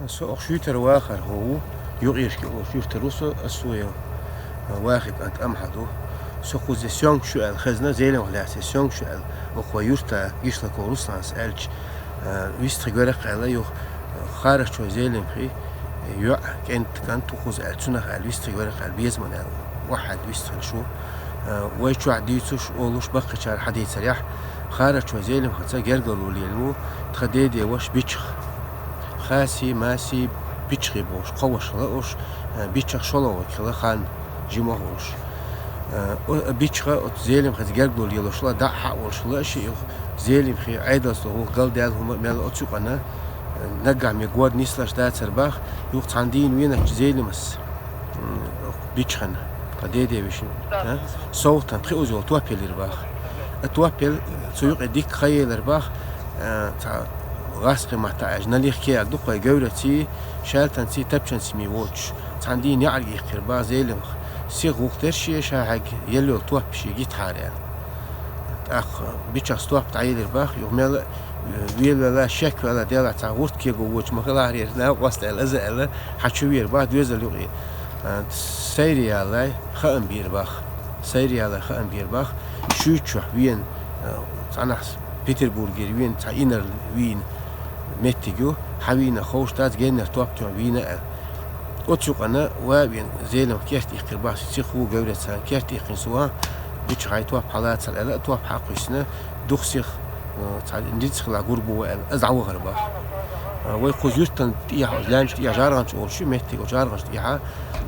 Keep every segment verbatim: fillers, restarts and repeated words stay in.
Со оху шуьйтара вахар хӀу ву, юкъерча кӀиолуш юьртара ву со, ас ву йо, вахи кӀант амхьа ду. Со кхуза Сёнг шу аьлла хезна, Зелимха лаьцна Сёнг шу аьлла, оха вай юрта Гишлаков Русланс аьлча, вистхи гоьракх аьлла, юха Харачой Зелимхи, йоӀ, кӀент, кӀант ву кхуза аьлла, цунах аьлла, вистхи гоьракх аьлла, безаман аьлла, вахьад вистхилла шу. Вай чохь дийцуш, олуш баккхичара хьадийцарехь, Харачой Зелимхаца гергарло лелла ву тхан деде ваша Бичах. Хаси, Маси, Бичахи бохуш, кхо ваша хила уш, Бичах шолгӀа ваг хила хан, жима волуш. О, Бичаха оцу Зелимхаца гергарло лелош хила, дӀа а хьа а волуш хила, ши юха Зелимхи Ӏедалца гӀуллакх галдаьлла хӀума а мел оцу юкъана, наггахь ме год нислаш дацар бах, юха цхьана дийна веначу Зелимас, Бичахана, тхан деде вешин, совгӀатан пхи уза йолу топ елира бах. А топ ел, цу юкъе дикка хан елар бах, цхьа гӀаскхи матта аьлча, налих кеаг ду кхой гевраций, шаьлтанций, тапчанций ми воцуш, цхьана дийна яӀарг йихкира бах Зелимха. Сиха гӀуллакх тера шен, ша хьайга елла йолу топ шен гитахьара аьлла. ТӀаккха Бичах стоп дӀаелира бах, юха мел а, велавелла, шеквелла, делахь цхьа гӀурт кего вочу ма хилахьара, накъост аьлла, аза аьлла, хьан чу вера бах, доьзал юкъе. Сайриялай хаам бийр бах. Сайриялай хаам бийр бах. Шуьйчохь вен, цхьанахь Петербургера вен, цхьа инар вийна меттиг ю, хьан вийна ховш дац, геннара топ тойна вийна аьлла. Оцу юкъана ва вен Зелимха керт иккхира бах, сиха ву геврацан керт иккхина су ван, Бичахай топ хьалацал аьлла, а топ хьакхуьссина, духсих, цхьа ницкъала гурбу ва аьлла, аз дӀавахар бах. Вай кхуза юьртан тӀехьа, лаьмчу тӀехьа, ЖаргӀанчу олуш ю меттиг, оцу ЖаргӀанчу тӀехьа,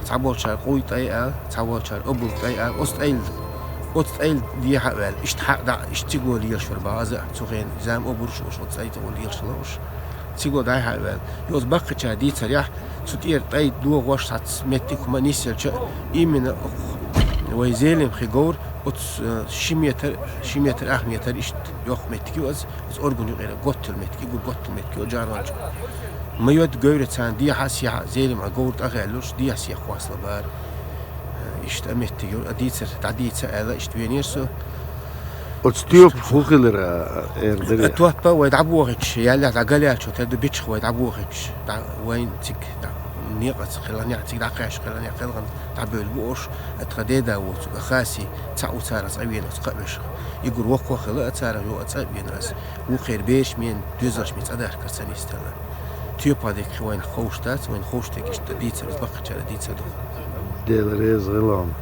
цхьаболчара къуй тӀай аьлла, цхьаболчара обул тӀай аьлла, оцу тӀайла, оцу тӀайла дехьа а ваьлла, иштта хьаъ дӀа, иштта циго лелаш вара бах, аз а цу хенан зама обурш уш, оцу тӀай тӀе лелаш хила уш. Циго дӀай-хьа а ваьлла. Йоцу баккхача дийцарехь, цу тӀера тӀай догӀош схьац меттиг хӀума нисъелча, именно вай Зелимхи говр, оцу ши метр, ши метр, ах метр иштта йоккха меттиг ю аса, оцу орган юкъера готтал меттиг, игур готтал меттиг ю ЖаргӀанчу. Ма йод геврацан дехьа а, сехьа а Зелимха говр тӀагӀаьллуш, дехьа-сехьа кхоссала бара. Иштта а меттиг ю, а дийцар, дӀадийца аьлла, иштта венера со. Оцу тоьпа хӀун хилира, эр дара? Тоьпа вай дӀабохича, яллехь дӀа галярчо тера ду Бичах вай дӀабохича, дӀа вайн цига, дӀа некъаца хиланехь, цига дӀакхаьчча хиланехь, кхелхана дӀабевлла бу ош, а тхан деда воцу, а Хаси, цхьаъ ву царах цӀа вена оцу кхаа вешах. Игур воккхо а хила а царах, йо а цӀа а вена ас. Вукхеран бераш мен, доьзалш мен цӀа дахкар ца нисдала. Тоьпа декхи вайна ховш дац, вайна ховш декхи иштта дийцар, баккхачара дийцар ду. Дела реза гӀелон.